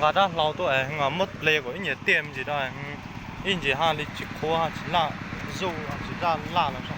Dab hlau tuaj es muab ple kom ib nyias tiaj me ntsis da, ib ntsis ha li tsis qhuav tsis laj, zuj tsis laj laj los.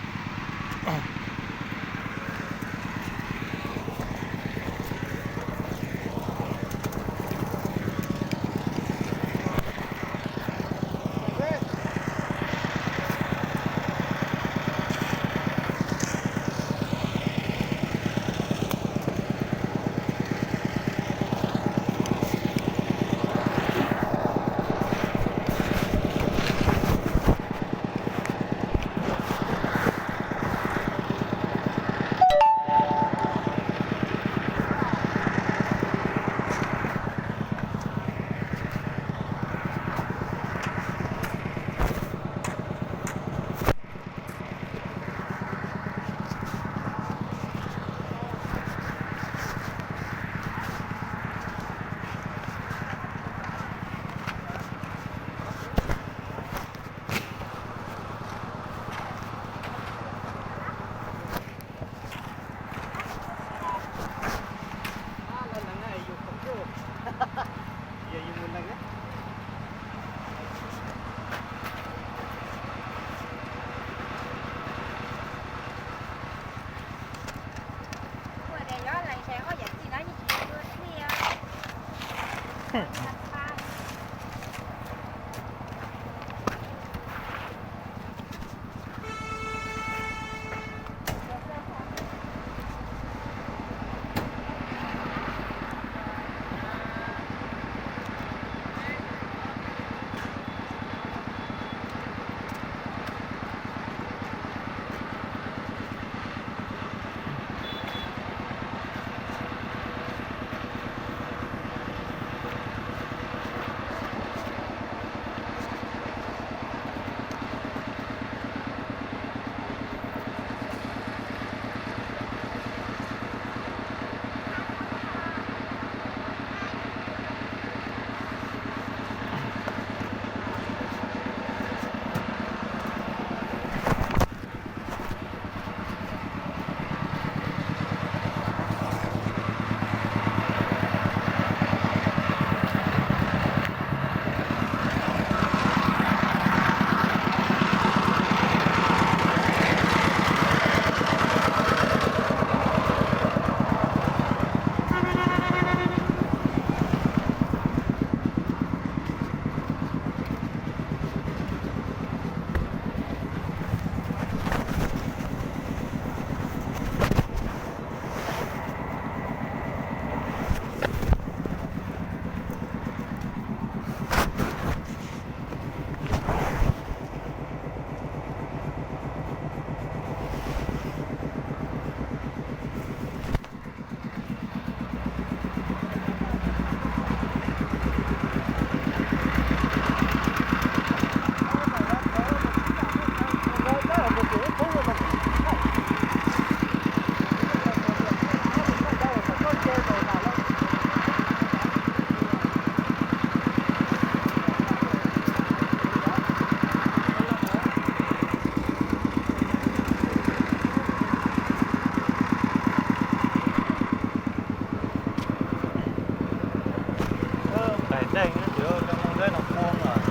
Qaim dej no ces cov moo dej no pua lawm.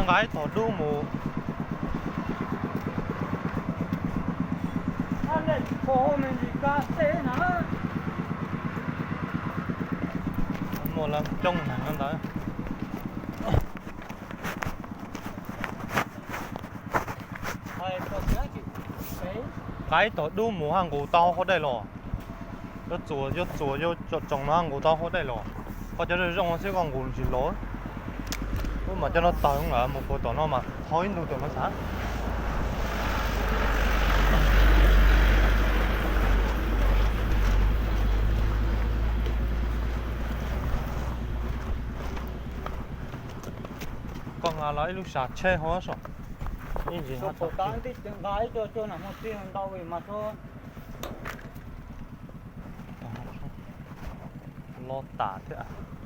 Nqa ib tog dub mus. Muaj lawv coob heev no ntawd. Nqa ib tog dub mus haj nqus tau hauv dej los. Yuav txuas yuav txuas yuav tsoos no haj nqus tau hauv dej los. Koj cov zoo zoo xwb koj nqus tsis los. Ub mas cov no tawg lawm mus puag tom no mas thau ib ntu tom no xav. Koj nqa los ib lub sam tsheb hauv so. Ib ntsis nqa ib co cuag nam hmo tij ntau mas so. Loj tas thiab.